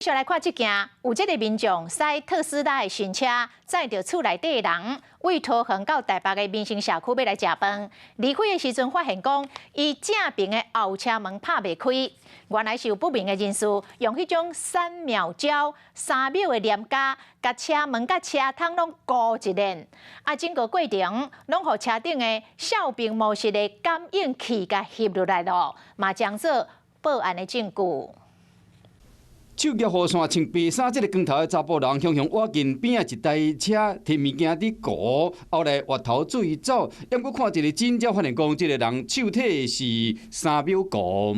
續來看這件，有這个民眾駛特斯拉的新車，載著厝內底的人，對桃園到台北的民生社區欲來食飯。離開的時陣發現講，伊正爿的後車門拍袂開，原來是有不明的人士用彼種三秒膠3秒的黏膠，共車門佮車窗攏糊一遍。啊，整個過程攏予車頂的哨兵模式的感應器共翕落來囉，嘛將做報案的證據。手舉雨傘穿白衫，這个光頭的查埔人，雄雄倚近邊仔一台車，提物件佇糊，後來越頭注意走，猶閣看一个真才發現講，這个人手提是3秒糊。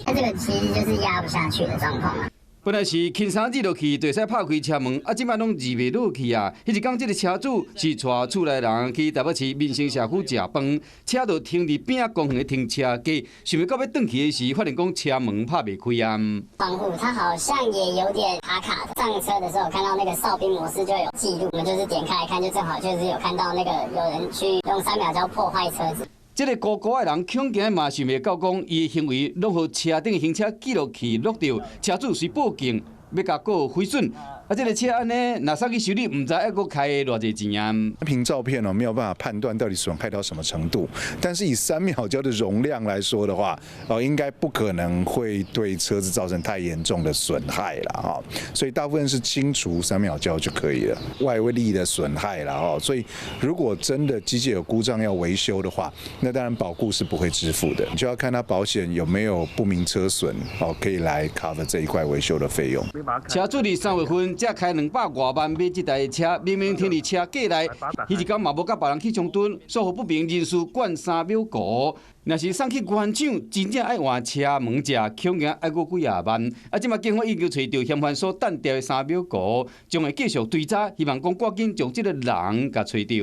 那這個其實就是壓不下去的狀況。本來是輕鬆入落去，就會使拍開車門，啊，這擺攏入袂落去啊！彼一工，這个車主是帶厝內人去台北市民生社區食飯，車就停佇邊仔公園的停車格，想欲到欲轉去的時，發現講車門拍袂開啊。窗戶它好像也有點卡卡的。上車的時候看到那個哨兵模式就有記錄，我們就是點開來看，就正好就是有看到那個有人去用三秒膠破壞車子。這个糊糊的人恐驚嘛想袂到講，伊的行為攏予車頂行車記錄器錄著，車主遂報警，欲共告毀損。啊，這个車按呢，若送去修理，毋知愛閣開偌濟錢啊。憑照片哦，沒有辦法判斷到底損害到什麼程度。但是以三秒膠的容量來說的話，哦，應該不可能會對車子造成太嚴重的損害了哈。所以大部分是清除三秒膠就可以了，外力的損害了哦。所以如果真的機械有故障要維修的話，那當然保固是不會支付的，就要看他保險有沒有不明車損哦，可以來 cover 這一塊維修的費用。車主佇3月份才開200外萬買這台車，明明停佇車格內，彼一工嘛無佮別人去相蹲，所予不明人士灌3秒糊。若是送去原廠，真正愛換車門者，恐驚愛閣幾仔萬。啊，這馬警方已經揣著嫌犯所彈掉的三秒糊，將會繼續追查，希望講趕緊將這个人共揣著。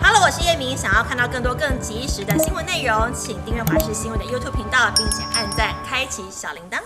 Hello，我是葉明，想要看到更多更及時的新聞內容，請訂閱華視新聞的 YouTube 頻道，並且按讚，開啟小鈴鐺。